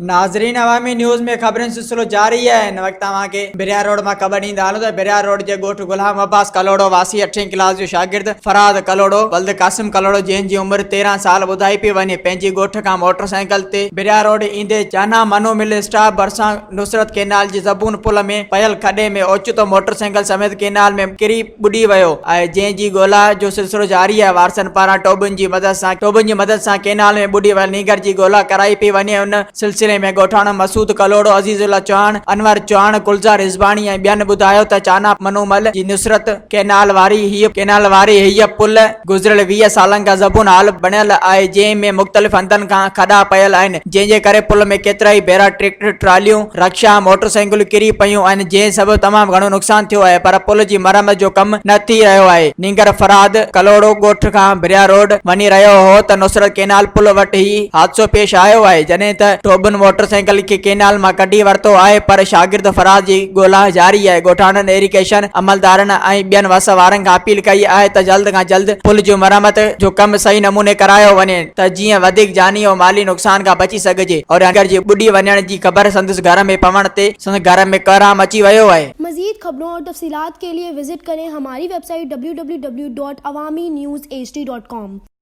ناظرين عوامي نيوز ۾ خبرن سلسلو جاري آهي هن وقت اوهان کي بريا روڊ مان خبر ڏيندا هلون ته بريا روڊ جي ڳوٺ غلام عباس ڪلهوڙو واسي اٺين ڪلاس جو شاگرد فرهاد ڪلهوڙو ولد قاسم ڪلهوڙو جنهن جي عمر 13 سال ٻڌائي پئي وڃي پنهنجي ڳوٺ کان موٽر سائيڪل تي بريا روڊ ايندي چانا منو مل اسٽاپ ڀرسان نصرت ڪينال جي زبون پل ۾ پيل کڏي ۾ اوچتو موٽر سائيڪل سميت ڪينال ۾ ڪري ٻڏي ويو آهي جنهن جي ڳولا جو سلسلو جاري آهي وارثن پاران ٽوٻن جي مدد سان ٽوٻن جي مدد سان ڪينال ۾ ٻڏي ويل نينگر جي ڳولا ڪرائي پئي وڃي ان سلسلي ۾ ڳوٺاڻن مسعود ڪلهوڙو، عزيز الله چوهاڻ، انور چوهاڻ، گلزار رضواڻي ۽ ٻين ٻڌايو ته چانا منومل جي نصرت ڪينال واري هيء ڪينال واري هيء پل گذريل 20 سالن کان زبون حال بڻيل آهي جنهن ۾ مختلف هنڌن کان کڏا پيل آهن جنهن جي ڪري پل ۾ ڪيترائي ڀيرا ٽريڪٽر ٽراليون، رڪشا ۽ موٽر سائيڪلون ڪري پيون آهن جنهن سبب تمام گهڻو نقصان ٿيو آهي پر پل جي مرمت جو ڪم نه ٿي رهيو آهي. نينگر فرهاد ڪلهوڙو ڳوٺ کان ڀريا روڊ وڃي رهيو هو ته نصرت ڪينال پل وٽ هي حادثو پيش آيو آهي جڏهن ته ٽوٻن موٽر سائيڪل کي ڪينال مان ڪڍي ورتو آهي پر شاگرد فرهاد جي ڳولا جاري آهي ڳوٺاڻن ايريگيشن عملدارن ۽ ٻين وس وارن کان اپيل ڪئي آهي ته جلد کان جلد پل جي مرمت جو ڪم صحيح نموني ڪرايو وڃي ته جيئن وڌيڪ جاني ۽ مالي نقصان کان بچي سگهجي نينگر جي ٻڏي وڃڻ جي خبر سندس گهر ۾ پوڻ تي سندس گهر ۾ ڪهرام اچي ويو آهي. مزيد خبرون اور تفصيلات ڪي لئي وزٽ ڪرين هماري web site www.awamiNewsHD.com.